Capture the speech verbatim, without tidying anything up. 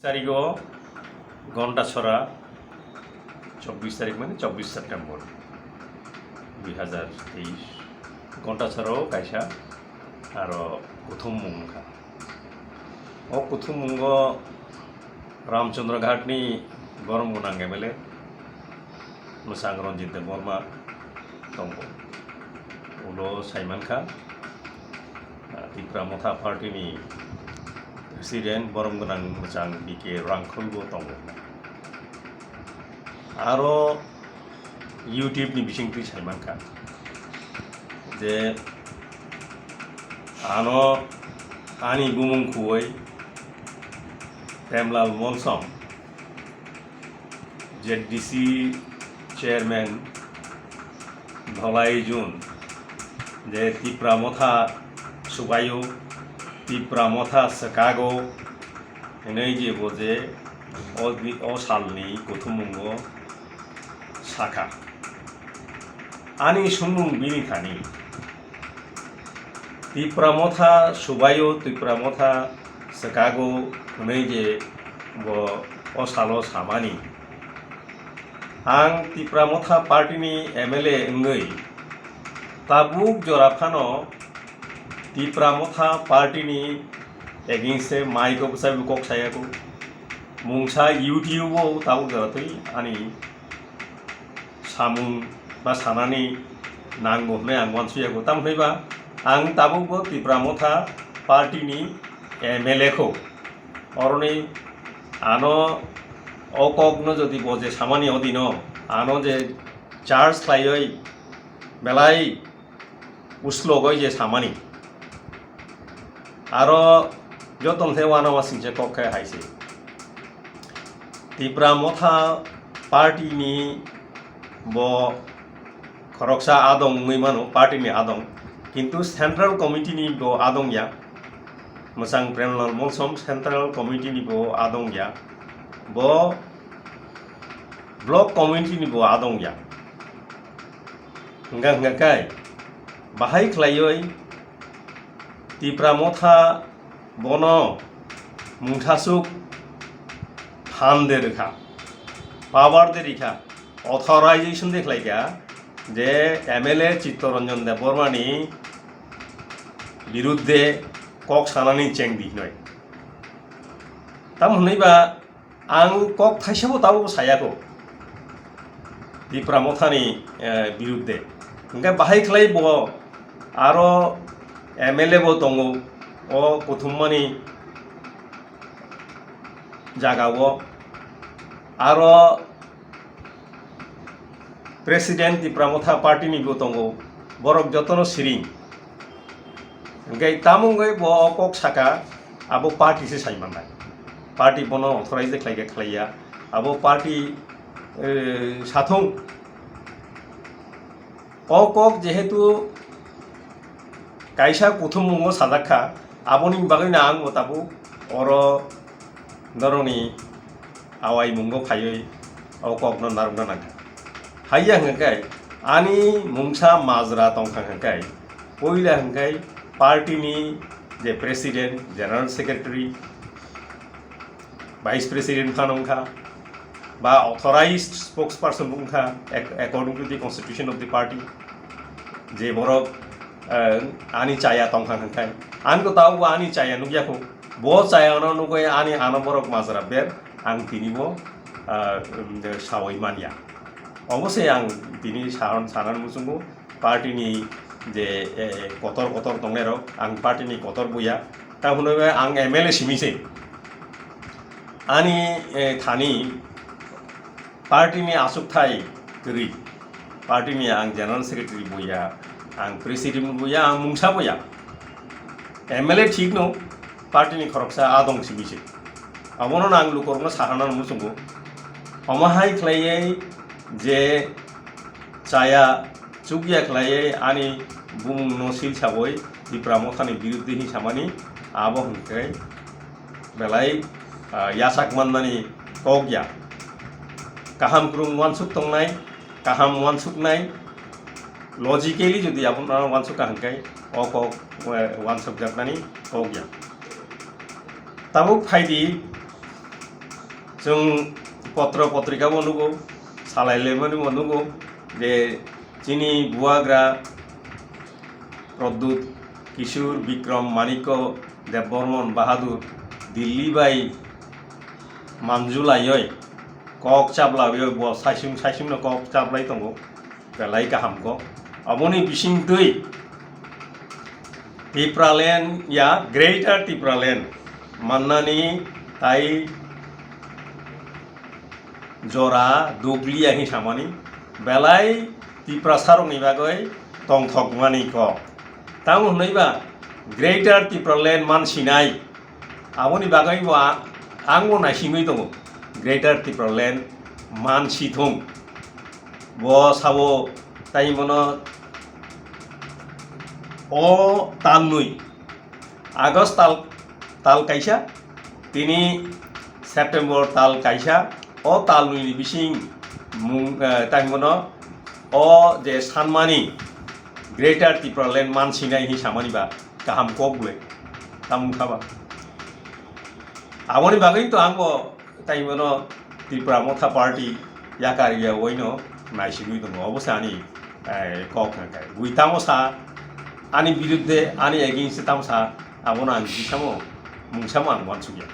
Tarigo Ghontasora, chobbish tarik mane chobbish September dui hazar teis, Ghontasora o kaisa aro kuthum mung wngkha. O kuthum mungo Ramchandra Ghat ni borom gwnang M L A mwchang Ranjit Debbarma tongo. Ulo saimankha, ah, Tipra Motha Party ni President borom gwnang mwchang B K Rangkhol bo tongo. Aro YouTube ni bisingtwi saimankha je ano ani bumung khuwi Premlal Molsom, Z D C chairman Dholai Jun, je Tipra Motha subaio, Tipra Motha swkago, hinwi je bo je o, o salni kuthumungo sakha. Ani sumung bini thani. Tipra Motha subaio, Tipra Motha swkago hwnwi je bo o salo samani. Ang Tipra Motha party ni M L A wngwi tabuk jora phano Tipra Motha party ni against e mic o bwsai bo kok sayaku. Mungsa YouTube o tabuk jora twi ani samung ba sanani nango hwnwi ang uansuyago. Tamo hwnwi ba ang tabuk bo Tipra Motha party ni M L A kho. Oroni ano o kokno jodi bo je samani odino ano je charge khlaiwi belai uslogwi je samani. Aro joto khe uanama singcha kok khe hai se. Tipra Motha party ni bo khoroksa adong wngwi mano, party ni adong. Kintu Central Committee ni bo adong ya. Mwchang Premlal Molsom Central Committee ni bo adong ya. Bo Block Committee ni bo adong ya. Hwnka hwnka khe bahai khlaiwi Tipra Motha bono mungthasuk phan de rwkha, power de rikha, authorization de khlaikha je M L A Chittaranjan Debbarma ni birudde kok sanani cheng di hinoi. Tam hwnwi ba ang kok thaisabo tabuk sayako Tipra Mothani, eh, birudde. Hwnkhe bahai khlai bo aro M L A bo tongo o kuthummani jagao. Aro President Tipra Motha party ni bo tongo, borok jotono siring. Hwnkhe tamo wngwi bo o kok saka, abo party se sai mannai. Party bono authorize khlai khe khlaiya. Abo party, eh, sathung. O kok jehetu kaisa kuthummungo sajak kha, aboni bagwino ang bo tabuk oro norokni awai mungo phaiwi o kokno narwkna nangkha. Haiya hwnkhe ani mungsa majra tongkha hwnkhe, puila hwnkhe party ni je president, general secretary, vice president phano wngkha, ba authorized spokesperson bo wngkha, ac-, according to the constitution of the party. Je borok, eh, ani chaya tongkha hwnkhe, ani ko tao bo ani chaya nukya kho, bo chaya no nugwi ani ano borok majra ber, ang tini bo, eh, sawi manya. Obosai ang tini saran, saran muchungo party ni je, eh, kotor kotor tongnai rok, ang party ni kotor buya, ta hwnwi ang M L A simi se. Ani, eh, thani party ni aswk thai kwrwi, party ni ang general secretary buya, ang president buya, ang mungsa buya. M L A thik no, party ni khoroksa adong simi se. Abono ang lukorokno saharna muchungo. Omo hai khlaiwi je chaya chukya khlaiwi ani bumungno sil sawi Tipra Mothani birudde hi samani abo hwnkhe belai, ah, yachak mannani kok ya. Kaham kwrwng uansuk tongnai, kaham uansuknai, logically jodi abono uansuk ka hwnkhe o kok, eh, uansukjaknani kok ya. Tabuk phaidi Chwng potro potrika bo nugo, salai lemani bo nugo, je chini buagra Pradyut Kishore Bikram Manikya Debbarman Bahadur Delhi bai manjulaioi kok chaplaioi bo saisung saisung no kok chaplai tongo. Belai kaham kok. Aboni bisingtwi Tipraland ya Greater Tipraland mannani tai jora dukliya hi samani belai Tiprasarokni bagwi tongthokmani kok. Tamo hwnwiba Greater Tipraland mansinai. Aboni bagwi bo a-, ang bo naisingwi tongo. Greater Tipraland mansithung. Bo sabo tai mono o talnwi August tal, tal kaisa, tini September tal kaisa, o talnwi ni bising mung, eh, tai mono o je sanmani Greater Tipraland mansinai hi samani ba kaham kok bwle tamung khaba. Aboni bagwi to ang bo tai mono Tipra Motha Party yakar ya oino naisigwi tongo. Obo se ani, eh, kok hwnka. Bui tamo sa ani birudde, ani against tamo sa, abono ang bisamo mungsamo ang uansukya.